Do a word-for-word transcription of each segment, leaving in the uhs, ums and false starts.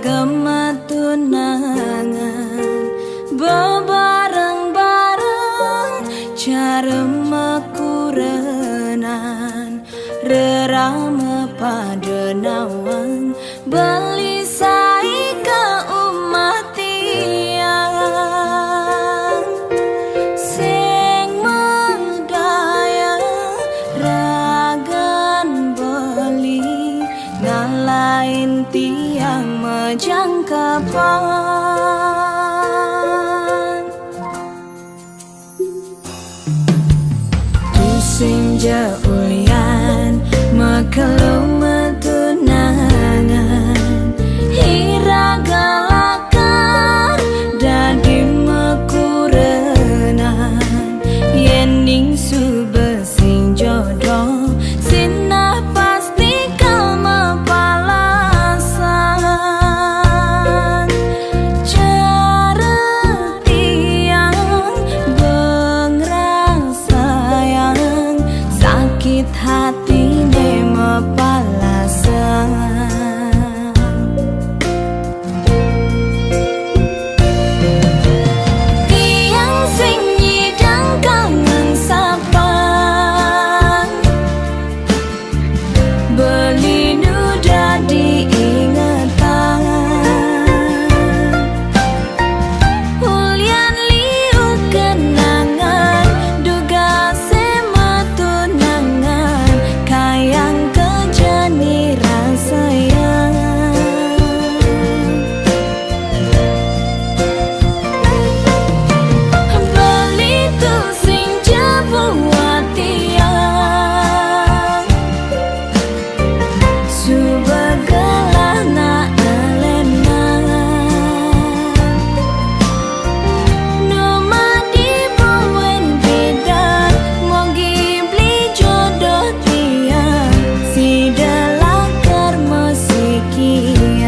Kematunangan bebareng-bareng, cara mekurenan rerama pada nawang, beli sai ka umah tiang. Sing medaya ragan beli, ngalain tiang majangkapan. Tusing ja ulian makelo matunangan, iraga lakar dadi makurenan. Yen ning suba sing jodoh, sinah pasti ka mapalasan. Cara tiang bengrasayang, sakit hatine mapalasan. Tiang sing nyidang kangen sapan, beli nu dadi ingetan. Ulian liu kenangan, duga sema tunangan, kayang kejani rasayang. Beli tu sing ja buat tiang, suba gelah na elena. Nu madi buin bidan, mogi beli jodoh tiang, sida lakar masikian.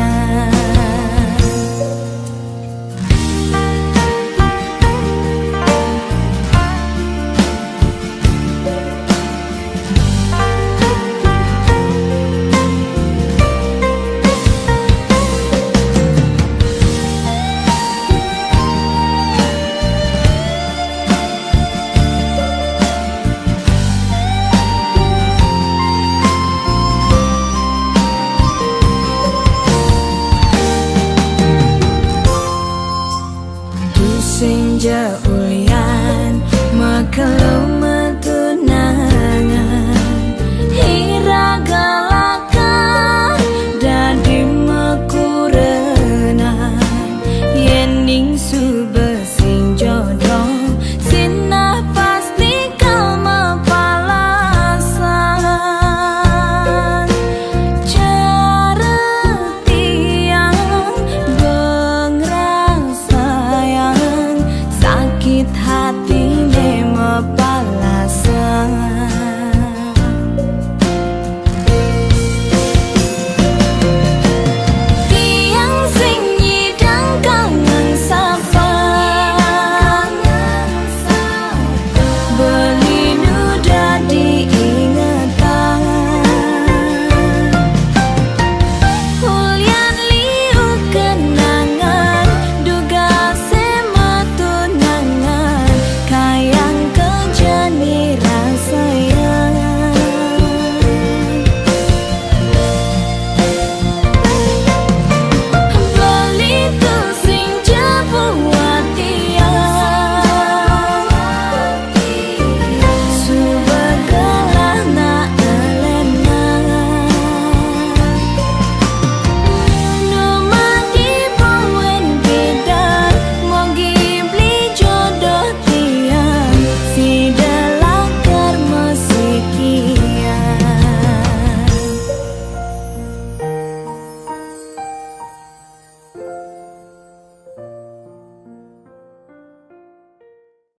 Tusing ja uli